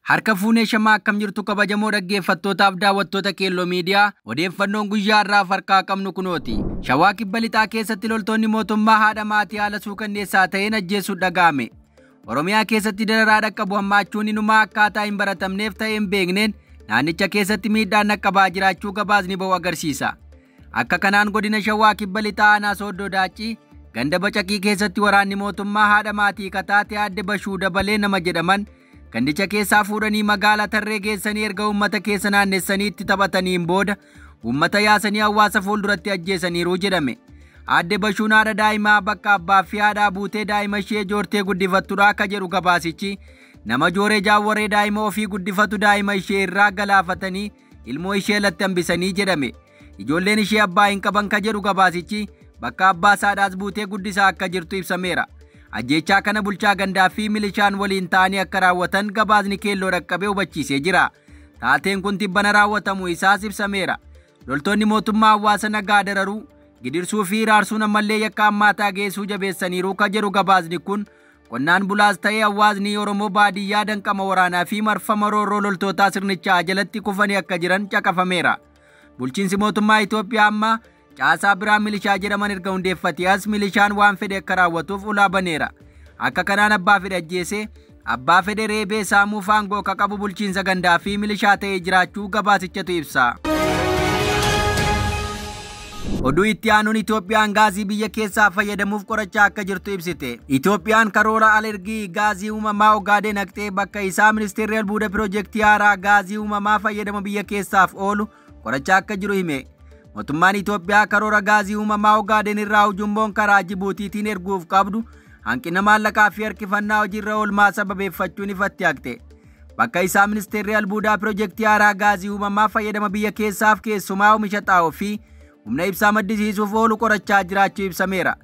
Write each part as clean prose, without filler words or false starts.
Harka fuunee shamaa akkam jirtu kabajamoo dhaggeeffattootaaf daawwattoota Keelloo Miidiyaa, odeeffannoon guyyaa har'aaf harkaa qabnu kunooti. Shawaa Kibba Lixaa keessatti loltoonni mootummaa haadha maatii haala suukanneessaa ta'een ajjeesuun dhaga'ame. Oromiyaa keessatti dararaa dhaqqabu hammaachuun inumaa akkaataa hin baratamneef ta'ee hin beekneen naannicha keessatti miidhaan dhaqqabaa jiraachuu gabaasni ba'u agarsiisa. Akka kanaan godina Shawaa Kibba Lixaa aanaa Sooddoo Daaccii ganda Bacaqii keessatti waraanni mootummaa haadha maatii kataate aadde Bashuu Dabalee nama jedhaman gandicha keessaa fuudhanii magaalaa Tarree geessanii erga uummata keessa naannessanii itti taphataniin booda uummata yaasanii hawaasa fuulduratti ajjeesaniiru jedhame. Aadde Bashuun haadha daa'imaa bakka abbaa fi haadhaa buutee daa'ima ishee joortee guddifattudha akka jedhu gabaasichi, nama jooree jaawwaree daa'ima ofii guddifatu daa'ima ishee irraa galaafatanii ilmoo ishee latti hambisanii jedhame. Ijoolleen ishee abbaa hin qaban ka jedhu gabaasichi, bakka abbaa saadhaas buutee guddisaa akka jirtu ibsameera. Ajjeechaa kana bulchaa gandaa fi milishaan waliin ta'anii akka raawwatan gabaasni Keelloo dhaqqabee hubachiisee jira. Taateen kun tibbana raawwatamu isaas ibsameera. Loltoonni mootummaa hawaasa nagaa dararuu, gidirsuu fi raarsuun ammallee yakka hammaataa geessuu jabeessaniiru ka jedhu gabaasni kun, qonnaan bulaas ta'ee hawaasni Oromoo baadiyyaa danqama waraanaa fi marfama roorroo loltootaa sirnichaa jalatti kufanii akka jiran caqafameera. Bulchiinsi mootummaa Itoophiyaa amma caasaa biraa milishaa jedhaman erga hundeeffatee as milishaan waan fedhe akka raawwatuuf ulaa baneera. Akka kanaan abbaa fedhe ajjeesee, abbaa fedhe reebee saamuuf aangoo akka qabu bulchiinsa gandaa fi milishaa ta'ee jiraachuu gabaasichatu ibsa. Oduu itti aanuun Itoophiyaan gaazii biyya keessaa fayyadamuuf qorachaa akka jirtu ibsite. Itoophiyaan karoora alergii gaazii uumamaa Ogaadeen haqxee bakka isaa ministeerri albuuda piroojeektii haaraa gaazii uumamaa fayyadama biyya keessaaf oolu qorachaa akka jiru hime. Mootummaan Itoophiyaa karoora gaazii uumamaa Ogaadeen irraa ujummoon karaa Jibuutiitiin erguuf qabdu hanqina maallaqaa fi harkifannaa hojiirra oolmaa sababeeffachuun ifatti haqxe. Bakka isaa ministeerri albuudaa piroojeektii haaraa gaazii uumamaa fayyadama biyya keessaaf keessumaa oomisha xaa'oo fi humna ibsaa maddisiisuuf oolu qorachaa jiraachuu ibsameera.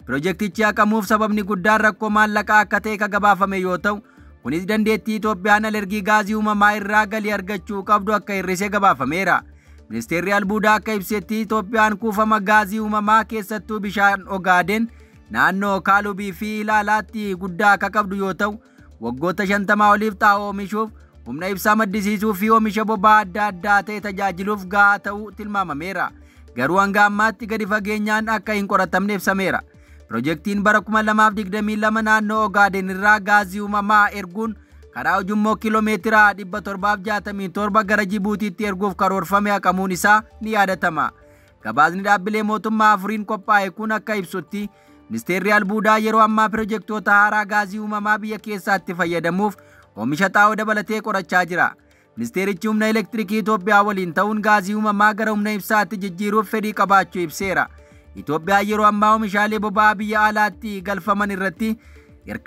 Piroojeektichi haqamuuf sababni guddaan rakkoo maallaqaa akka ta'e kan gabaafame yoo ta'u, kunis dandeettii Itoophiyaan alergii gaazii uumamaa irraa galii argachuu qabdu akka hir'ise gabaafameera. Ministeerri albuudaa akka ibsetti Itoophiyaan kuufama gaazii uumamaa keessattuu bishaan Ogaadeen naannoo Kaalubii fi Ilaalaatti guddaa akka qabdu yoo ta'u, waggoota 50 oliif xaa'oo oomishuuf, humna ibsaa maddisiisuu fi oomisha boba'aa adda addaa ta'e tajaajiluuf gahaa ta'uu tilmaamameera. Garuu hanga ammaatti gadi fageenyaan akka hin qoratamne ibsameera. Piroojeektiin bara 2022 naannoo Ogaadeen irraa gaazii uumamaa erguun karaa ujummoo kiiloomeetira 767 gara Jibuutiitti erguuf karoorfame haqamuun isaa ni yaadatama. Gabaasni dhaabbilee mootummaa afuriin qophaa'e kun akka ibsutti ministeerri albuudaa yeroo ammaa piroojeektoota haaraa gaazii uumamaa biyya keessaatti fayyadamuuf oomisha xaa'oo dabalatee qorachaa jira. Ministeerichi humna elektirikii Itoophiyaa waliin ta'uun gaazii uumamaa gara humna ibsaatti jijjiiruuf fedhii qabaachuu ibseera. Itoophiyaan yeroo ammaa oomishaalee boba'aa biyya alaatti galfaman irratti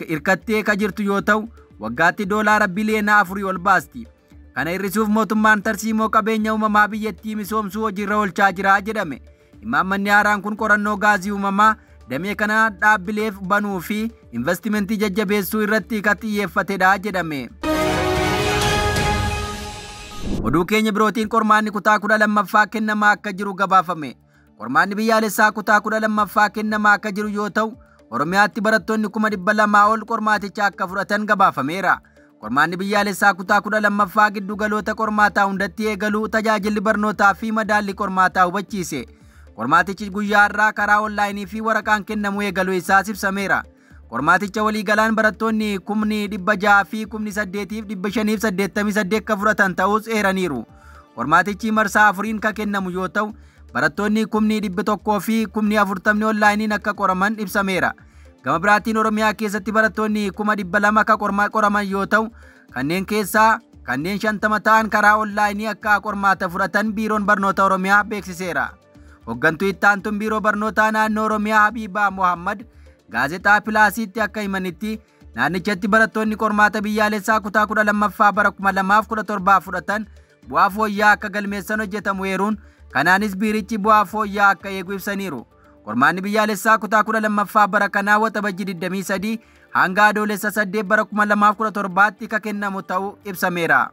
hirkattee kan jirtu yoo ta'u, waggaatti doolaara biliyoona 4 ol baasti. Kana hir'isuuf mootummaan tarsiimoo qabeenya uumamaa biyyattii misoomsuu hojiirra oolchaa jira jedhame. Imaammanni haaraan kun qorannoo gaazii uumamaa damee kana dhaabbileef banuu fi investimentii jajjabeessuu irratti kan xiyyeeffatedha jedhame. Oduu keenya birootiin qormaanni kutaa 12ffaa kennamaa akka jiru gabaafame. Qormaanni biyyaalessaa kutaa 12ffaa kennamaa akka jiru yoo ta'u, Oromiyaatti barattoonni 200,000 ol qormaaticha akka fudhatan gabaafameera. Qormaanni biyyaalessaa kutaa 12ffaa giddugaloota qormaataa hundatti eegaluu tajaajilli barnootaa fi madaalli qormaataa hubachiise. Qormaatichi guyyaa har'aa karaa onlaayinii fi waraqaan kennamuu eegaluu isaas ibsameera. Qormaaticha waliigalaan barattoonni 608,588 akka fudhatan ta'us eeraniiru. Qormaatichi marsaa 4 kan kennamu yoo ta'u, barattoonni 140,040 onlaayiniin akka qoraman ibsameera. Gama biraatiin Oromiyaa keessatti barattoonni 200,000 akka qoraman yoo ta'u, kanneen keessaa kanneen 50 ta'an karaa onlaayinii akka qormaata fudhatan Biiroon Barnoota Oromiyaa beeksiseera. Hooggantuu itti aantuun Biiroo Barnootaa Naannoo Oromiyaa Habiibaa Mohammad gaazexaa Pilaasiitti akka himanitti naannichatti barattoonni qormaata biyyaalessaa kutaa 12ffaa bara 2017 fudhatan bu'aa fooyya'aa akka galmeessan hojjetamu eeruun kanaanis biirichi bu'aa fooyya'aa akka eegu ibsaniiru. Qormaanni biyyaalessaa kutaa 12ffaa bara kanaa Waxabajjii 23 hanga Adoolessa 8 bara 2017tti akka kennamu ta'uu ibsameera.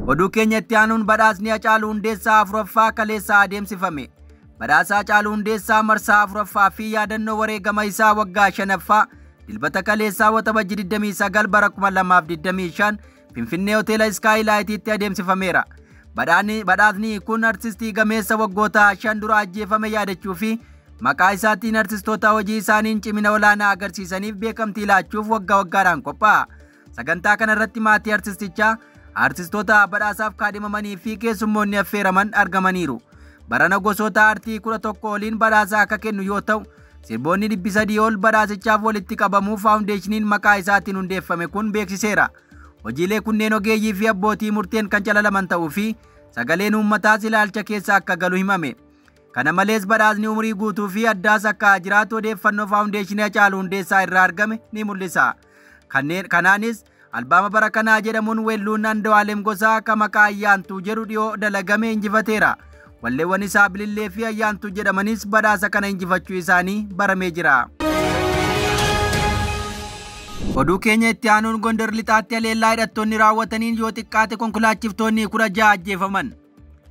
Oduu keenya itti aanuun badhaasni Hacaaluu Hundeessaa 4ffaa kaleessaa adeemsifame. Badhaasa Hacaaluu Hundeessaa marsaa 4ffaa fi yaadannoo wareegama isaa waggaa 5ffaa Dilbata kaleessaa Waxabajjii 29 bara 2025 Finfinnee Hoteela Iskaayilaayitiitti adeemsifameera. Badhaasni kun artistii gameessa waggoota 5 dura ajjeefame yaadachuu fi maqaa isaatiin artistoota hojii isaaniin cimina olaanaa agarsiisaniif beekamtii laachuuf waggaa waggaadhaan qophaa'a. Sagantaa kana irratti maatii artistichaa, artistoota badhaasaaf kaadhimamanii fi keessummoonni affeeraman argamaniiru. Barana gosoota aartii 11 oliin badhaasa akka kennu yoo ta'u, sirboonni 300 ol badhaasichaaf walitti qabamuu faawundeeshiniin maqaa isaatiin hundeeffame kun beeksiseera. Hojiilee kunneen ogeeyyii fi abbootii murteen kan calalaman ta'uu fi sagaleen uummataas ilaalcha keessa akka galu himame. Kana malees badhaasni umurii guutuu fi addaas akka jiraatu odeeffannoo faawundeeshinii Hacaaluu Hundeessaa irraa argame ni mul'isa. Kanaanis albaama bara kanaa jedhamuun weelluun Andu'aalem Gosaa akka maqaa Ayyaantuu jedhu dhiyoo dalagame injifateera. Walleewwan isaa Bilillee fi Ayyaantuu jedhamanis badhaasa kana injifachuu isaanii baramee jira. Oduu keenya itti aanuun Gondar lixaatti haleellaa hidhattoonni raawwataniin yoo xiqqaate konkolaachiftoonni 16 ajjeefaman.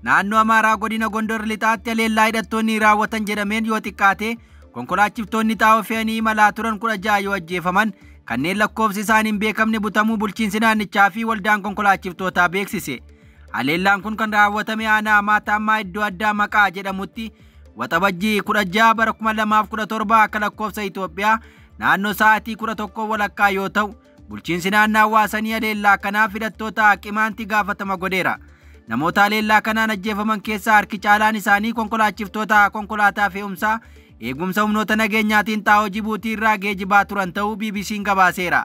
Naannoo Amaaraa godina Gondar lixaatti haleellaa hidhattoonni raawwatan jedhameen yoo xiqqaate konkolaachiftoonni xaa'oo fe'anii imalaa turan 16 yoo ajjeefaman kanneen lakkoofsi isaanii hin beekamne butamuu bulchiinsi naannichaa fi waldaan konkolaachiftootaa beeksise. Haleellaan kun kan raawwatame aanaa Maataammaa iddoo addaa Maqaa jedhamutti Waxabajjii 16 bara 2017 akka lakkoofsa Itoophiyaa naannoo sa'aatii 11:15 yoo ta'u, bulchiinsi naannoo hawaasanii haleellaa kanaaf hidhattoota qimaanti gaafatama godheera. Namoota haleellaa kanaan ajjeefaman keessaa harki caalaan isaanii konkolaachiftoota konkolaataa fe'umsaa eegumsa humnoota nageenyaatiin xaa'oo Jibuutii irraa geejibaa turan ta'uu BBC'n gabaaseera.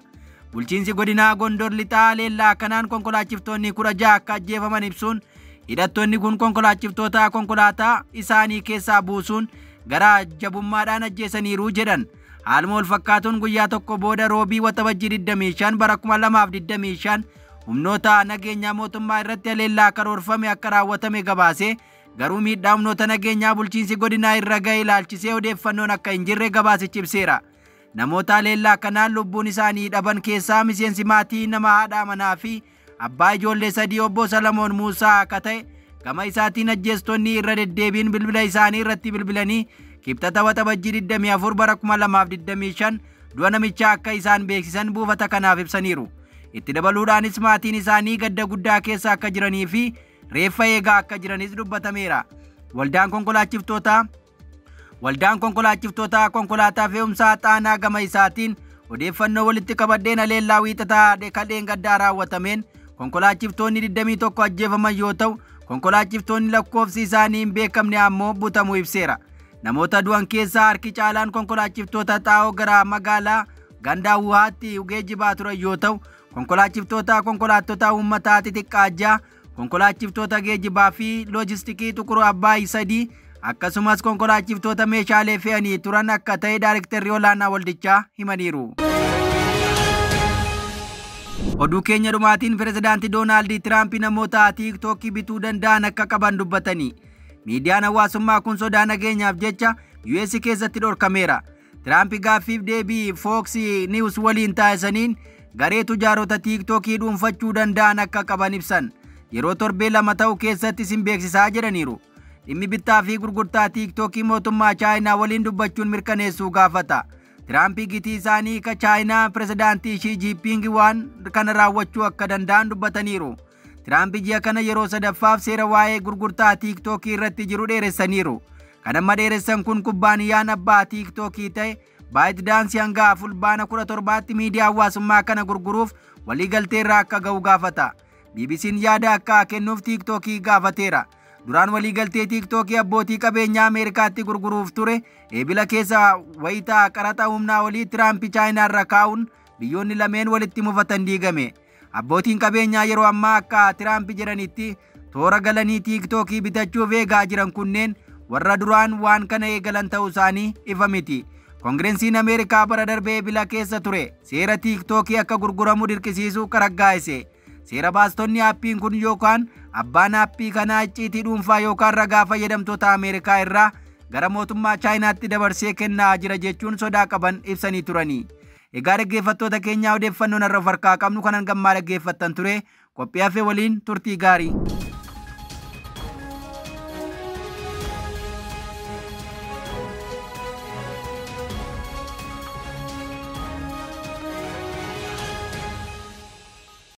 Bulchiinsi godinaa Gondor lixaa haleellaa kanaan konkolaachiftoonni 16 akka ajjeefaman ibsuun hidhattoonni kun konkolaachiftoota konkolaataa isaanii keessaa buusuun gara jabummaadhaan ajjeesaniiru jedhan. Haaluma wal fakkaatuun guyyaa tokko booda roobii Waxabajjii 25 bara 2025 humnoota nageenyaa mootummaa irratti haleellaa karoorfame akka raawwatame gabaase, garuu miidhaa humnoota nageenyaa bulchiinsi godinaa irra ga'e ilaalchisee odeeffannoon akka hin jirre gabaasichi ibseera. Namoota haleellaa kanaan lubbuun isaanii dhaban keessaa miseensi maatii nama haadha manaa fi abbaa ijoollee 3 obbo Salamoon Muusaa akka ta'e gama isaatiin ajjeestonni irra deddeebiin bilbila isaanii irratti bilbilanii Kibxata Waxabajjii 24 bara 2025 du'a namichaa akka isaan beeksisan buufata kanaaf ibsaniiru. Itti dabaluudhaanis maatiin isaanii gadda guddaa keessa akka jiranii fi reeffa eegaa akka jiranis dubbatameera. Waldaan konkolaachiftoota konkolaataa fe'umsaa Xaanaa gama isaatiin odeeffannoo walitti qabadheen haleellaa wiixataa kadheen gaddaa raawwatameen konkolaachiftoonni 21 ajjeefaman yoo ta'u, konkolaachiftoonni lakkoofsi isaanii hin beekamne ammoo butamuu ibseera. Namoota du'an keessaa harki caalaan konkolaachiftoota xaa'oo gara magaalaa Gandaa Wuhaatti geejjibaa turan yoo ta'u, konkolaachiftoota konkolaattota uummataa xixiqqaa 6, konkolaachiftoota geejjibaa fi loojistikii Xuqur Abbaay 3 akkasumas konkolaachiftoota meeshaalee fe'anii turan akka ta'e daayirektarri olaanaa waldichaa himaniiru. Oduu keenya dhumaatiin pirezidaantii Doonaald Tiraamp namoota tiiktookii bituu danda'an akka qaban dubbatanii. Miidiyaan hawaasummaa kun sodaa nageenyaaf jecha US keessatti dhorkameera. Tiraamp gaaffiif deebii Fox News waliin taasisaniin garee tujaarota tiiktookii dhuunfachuu danda'an akka qaban ibsan. Yeroo torbee 2 ta'u keessatti isin beeksisaa jedhaniiru. Dhimmi bittaa fi gurgurtaa tiiktookii mootummaa Chaayinaa waliin dubbachuun mirkaneessuu gaafata. Tiraamp gitii isaanii ka Chaayinaa pirezidaantii Shii Jiinpiing waan kana raawwachuu akka danda'an dubbataniiru. Tiraamp ji'a kana yeroo sadaffaaf seera waa'ee gurgurtaa tiiktookii irratti jiru dheeressaniiru. Kan amma dheeressan kun kubbaaniyyaan abbaa tiiktookii ta'e ByteDance hanga fulbaana 17tti miidiyaa hawaasummaa kana gurguruuf waliigaltee irraa akka ga'u gaafata. BBC'n yaada akka kennuuf tiiktookii gaafateera. Duraan waliigaltee tiiktookii abbootii qabeenyaa Ameerikaatti gurguruuf ture eebila keessa wayitaa qaraxa humnaa olii Tiraamp Chaayinaa irra kaa'uun biyyoonni lameen walitti mufatan diigame. Abbootiin qabeenyaa yeroo ammaa akka Tiraamp jedhanitti toora galanii tiiktookii bitachuuf eegaa jiran kunneen warra duraan waan kana eegalan ta'uu isaanii ifa miti. Koongireensiin Ameerikaa bara darbee eebila keessa ture seera tiiktookii akka gurguramu dirqisiisuu karaggaa'ise. Seera baastonni aappiin kun yookaan abbaan aappii kanaa icciitii dhuunfaa yookaan ragaa fayyadamtoota Ameerikaa irraa gara mootummaa Chaayinaatti dabarsee kennaa jira jechuun sodaa qaban ibsanii turani. Egaa dhaggeeffattoota keenyaa odeeffannoon har'a of harkaa qabnu kanan gammaa dhaggeeffattan ture qophii hafee waliin turtii gaarii.